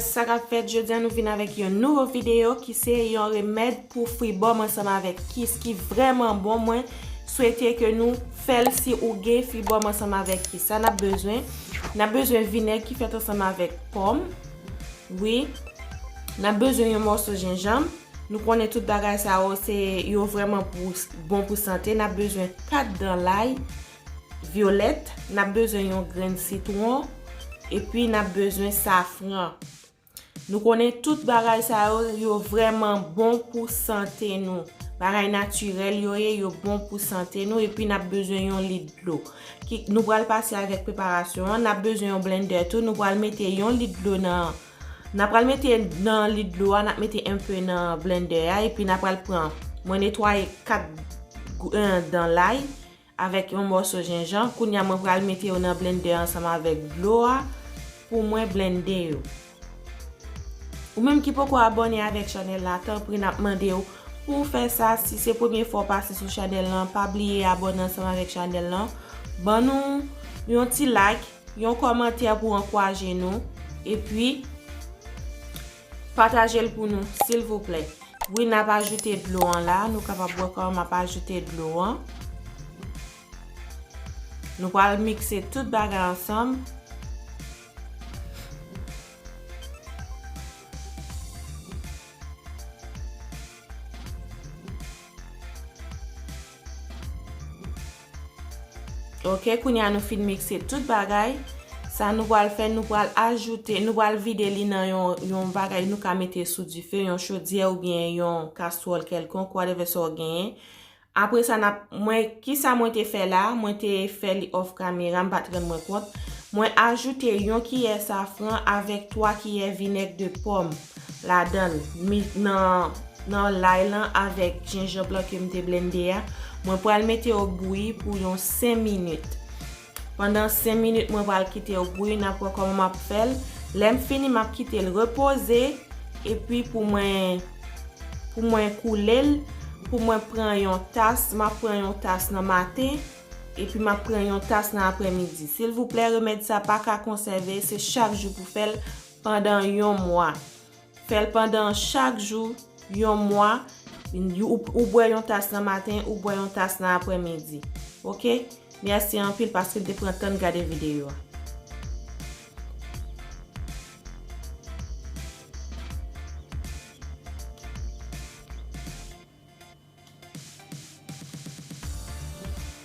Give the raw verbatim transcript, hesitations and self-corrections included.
Sa k ap fèt, jodi a nou vin avèk yon nouvo videyo ki se yon remèd pou fibòm ansanm avèk kis ki vrèman bon. Mwen swete ke nou fè l si ou gen fibòm ansanm avèk kis. Sa n ap bezwen, n ap bezwen vinèg ki fèt ansanm avèk pòm. Wi. N ap bezwen yon mòso jenjanm. Nou konnen tout bagay sa yo, se, yo vrèman pou, bon pou sante. N ap bezwen kat dan lay vyolèt, n ap bezwen yon grenn sitwon, epi n ap bezwen safran. Nou konnen tout bagay sa yo, yo vrèman bon pou sante nou. Bagay natirèl yo ye, yo bon pou sante nou, epi n ap bezwen yon lit dlo. Ki, nou pral pase avèk preparasyon an, n ap bezwen yon blendè tou, nou pral mete yon lit dlo nan, n ap pral mete nan lit dlo a, n ap mete enpe nan blendè a, epi n ap pral pran, mwen netwaye kat gou-, eh, dan lay, avèk yon mòso jenjanm. Kounye a, mwen pral mete yo nan blendè ansanm avèk dlo a pou mwen blende yo. Ou menm ki poko abòne avèk chanèl la, tanpri n ap mande w pou w fè sa. Si se premye fwa w pase sou chanèl lan, pa bliye abòne ansanm avèk chanèl lan. Ban nou yon ti like, yon kòmantè pou ankouraje nou. Epi, pataje l pou nou, silvouplè. Wi, n ap ajoute dlo an la. Nou kapab wè kòman m ap ajoute dlo an. Nou pral mikse tout bagay ansanm. Ok, kounye a nou fin mikse tout bagay. Sa nou pral fè, nou pral ajoute, nou pral vide li nan yon, yon bagay nou ka mete sou dife, yon chodyè oubyen yon kastwòl kèlkonk, whatever sa w genyen. Apre sa, n ap, mwen, kisa mwen te fè la? Mwen te fè li off camera, m pa t rann mwen kont. Mwen ajoute yon kiyè safran avèk twa kiyè vinèg de pòm ladan l, mi-, nan, nan lay lan avèk jenjanm lan ke m te blende a. Mwen pral mete yo bouyi pou yon senk minit. Pandan senk minit, mwen pral kite yo bouyi, n ap wè kòman m ap fè l. Lè m fini, m ap kite l repoze, epi pou mwen, pou mwen koule l, pou mwen pran yon tas, m ap pran yon tas nan maten, epi m ap pran yon tas nan aprèmidi. Silvouplè, remèd sa pa ka konsève, se chak jou pou fè l pandan yon mwa. Fè l pandan chak jou, yon mwa, ou, ou bwè yon tas nan maten, ou bwè yon tas nan aprèmidi. Ok? Mèsi anpil paske w te pran tan gade videyo a.